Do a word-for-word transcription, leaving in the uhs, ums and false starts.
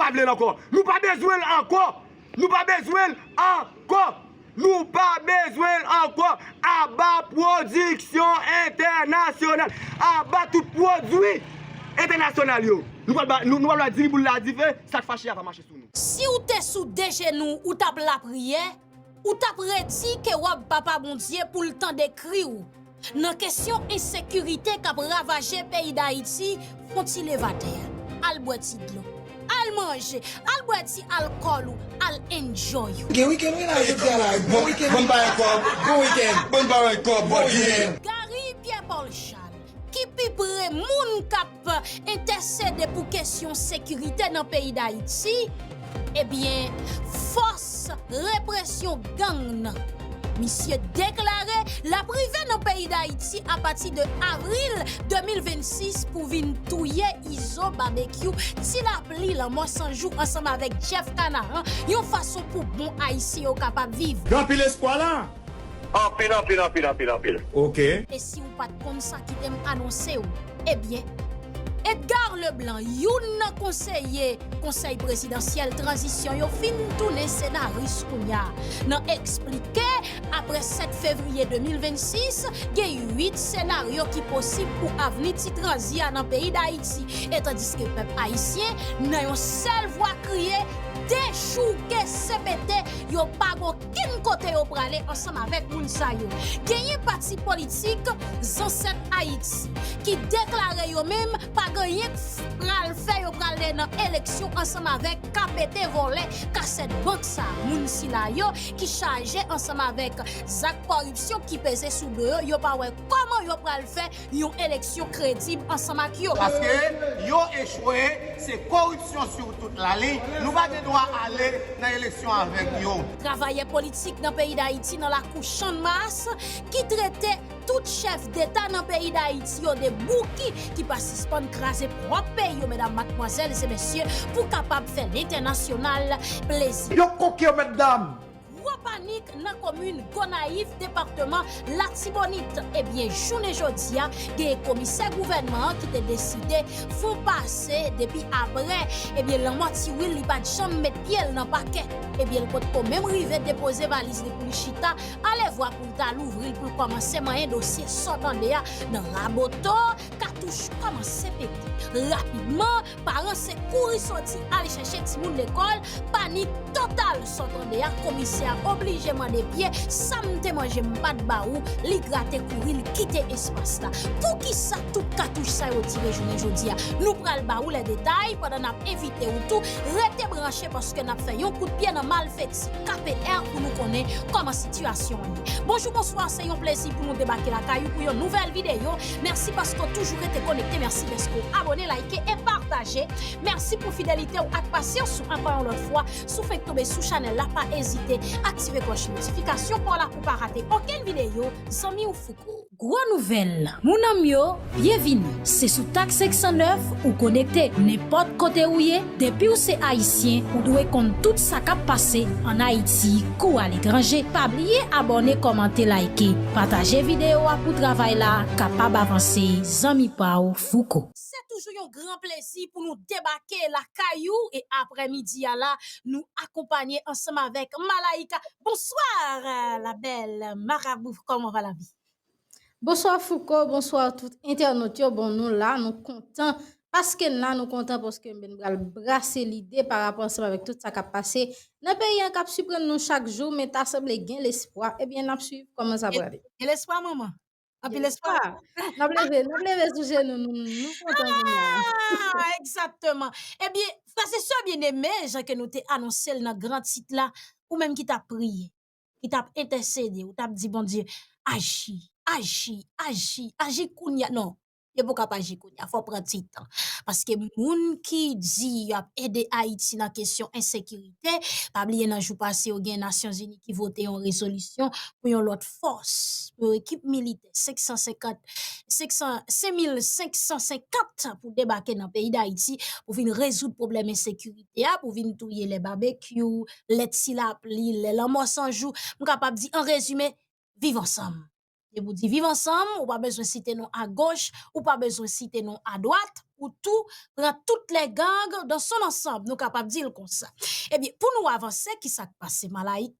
pa vle l ankò. Nou pa bezwen l ankò. Nou pa bezwen l ankò. Nou pa bezwen l ankò. Aba pwodiksyon entènasyonal. Aba tout pwodui entènasyonal yo. Nou pral ba, nou, nou pral ba diri boul la dife, sa k fache a va mache sou nou. Si w te sou de jenou, ou t ap lapriyè, ou t ap redi ke wòb Papa Bondye pou l tande kri w. Nan kesyon ensekirite k ap ravaje peyi Dayiti, fè on ti leve atè a. Al bwè ti dlo. Al manje. Al bwè ti alkòl ou. Al enjoy ou. Gen wikenn wi la jodi a la. Bon wikenn. Bon bagay kòb. Bon wikenn. Bon bagay kòb. Bon wikenn. Gary Pierre Paul Charles, ki pi pre moun k ap entèsede pou kesyon sekirite nan peyi Dayiti, ebyen, fòs represyon gang nan. Misye deklare l ap rive nan peyi Dayiti apati de avril de mil vennsis pou vin touye Izo, Babekyou, Ti Lapli, Lanmò San Jou ansanm avèk Jeff Canaran, yon fason pou bon Ayisyen yo kapab viv. Gen anpil espwa la. Anpil, anpil, anpil, anpil, anpil. Ok. E si w pa t konn sa, kite m anonse w. Ebyen, Edgar Leblanc, youn nan konseye Konsèy Prezidansyèl Tranzisyon yo, fin tounen senaris kounye a. Nan eksplike, apre sèt fevriye de mil vennsis, gen uit senaryo ki posib pou avni Ti Tranzi a nan peyi Dayiti. E tandiske pèp ayisyen, nan yon sèl vwa, kriye, dechouke C P T, yo pa gen okenn kote yo prale ansanm avèk moun sa yo. Genyen pati politik Zansèt Ayiti ki deklare yo menm pa gen anyen k pral fè yo prale nan eleksyon ansanm avèk K P T vòlè kasèt bank sa. Moun sila yo ki chaje ansanm avèk zak kòripsyon ki peze sou do yo, yo pa wè kòman yo pral fè yon eleksyon kredib ansanm ak yo. Paske yo echwe, se koripsyon sou tout lalin. Nou pa gen dwa ale nan eleksyon avèk yo. Travayè politik nan peyi Dayiti nan lakou Channmas ki trete tout chèf deta nan peyi Dayiti yo de bouki ki pa sispann kraze pwòp peyi yo, medam, madmwazèl e mesye, pou kapab fè lentènasyonal plezi. Yo koke yo, mètdam! Gwo panik nan komin Gonayiv, depatman Latibonit. Ebyen, jounen jodi a, gen komisè gouvènman an ki te deside fon pase depi apre, ebyen, Lanmò Ti Wil li pa t janm met pye l nan pakè. Ebyen, l potko menm rive depoze valiz li pou li chita, alevwa pou l ta louvri l pou l kòmanse manyen dosye sa w tande a nan raboto, katouch kòmanse pete. Rapidman, paran se kouri soti al chèche timoun lekòl, panik total sa w tande a, komisè a oblije mande pye, sa m te manje m pa t ba ou, li grate kouri, li kite espas la. Poukisa tout katouch sa yo tire jounen jodi a? Nou pral ba ou lè detay pandan n ap envite ou tou rete branche paske n ap fè yon kout pye nan malfeti K P R pou nou konnen kòman sitiyasyon an ye. Bonjou, bonswa, se yon plezi pou nou debake lakay ou pou yon nouvèl videyo. Mèsi paske w toujou rete konekte, mèsi dèske w abone, like e pataje. Mèsi pou fidelite w ak pasyans ou ankò yon lòt fwa. Si w fenk tonbe sou chanèl la, pa ezite aktive klòch notifikasyon pa w la pou w pa rate okenn videyo zanmi w Fouco. Gwo nouvèl, moun an m yo, byenvini. Se sou Tak senk san nèf ou konekte. Nenpòt kote ou ye, depi w se Ayisyen, ou dwe konn tout sa k ap pase ann Ayiti kou aletranje. Pa bliye abòne, kòmante, like, pataje videyo a pou travay la kapab avanse, zanmi pa w Fouco. Se toujou yon gran plezi pou nou debake lakay ou e aprèmidi a la, nou akonpanye ansanm avèk Malaïka. Bonswa, la belle Marabou, comment va la vie? Bonswa Fouco, bonswa tout entènòt yo. Bon, nou la, nou kontan. Paske n la, nou kontan paske n pral brase lide pa rapò ansanm avèk tout sa k ap pase nan peyi an k ap siprann nou chak jou, men ta sanble gen lespwa. Ebyen, n ap swiv kòman sa prale. Gen lespwa, manman? Anpil lespwa. N ap leve, n ap leve sou jenou nou, nou kontan kounye a. Ah, egzakteman. Ebyen, frè e sè byeneme, jan ke nou te anonse l nan gran tit la, ou menm ki t ap priye, ki t ap entèsede, ou t ap di Bondye, aji, aji, aji, aji kounye a. Non, yo poko ap aji kounye a, fò pran ti tan. Paske moun ki di y ap ede Ayiti nan kesyon ensekirite, pa bliye nan jou pase yo gen Nasyonzini ki vote yon rezolisyon pou yon lòt fòs, pou yon ekip militè senk san senkant, senk san, senk mil senk san senkant pou debake nan peyi Dayiti pou vin rezoud pwoblèm ensekirite a, pou vin touye lè Babekyou, lè Ti Lapli, lè Lanmò San Jou. M kapab di, an rezime, viv ansanm. Depi w di Viv Ansanm, ou pa bezwen site non agoch, ou pa bezwen site non adwat, ou tou pran tout les gangs dans son ensemble, nou kapab di l konsa. Ebyen, pou nou avanse, ki sa k pase, Malayik?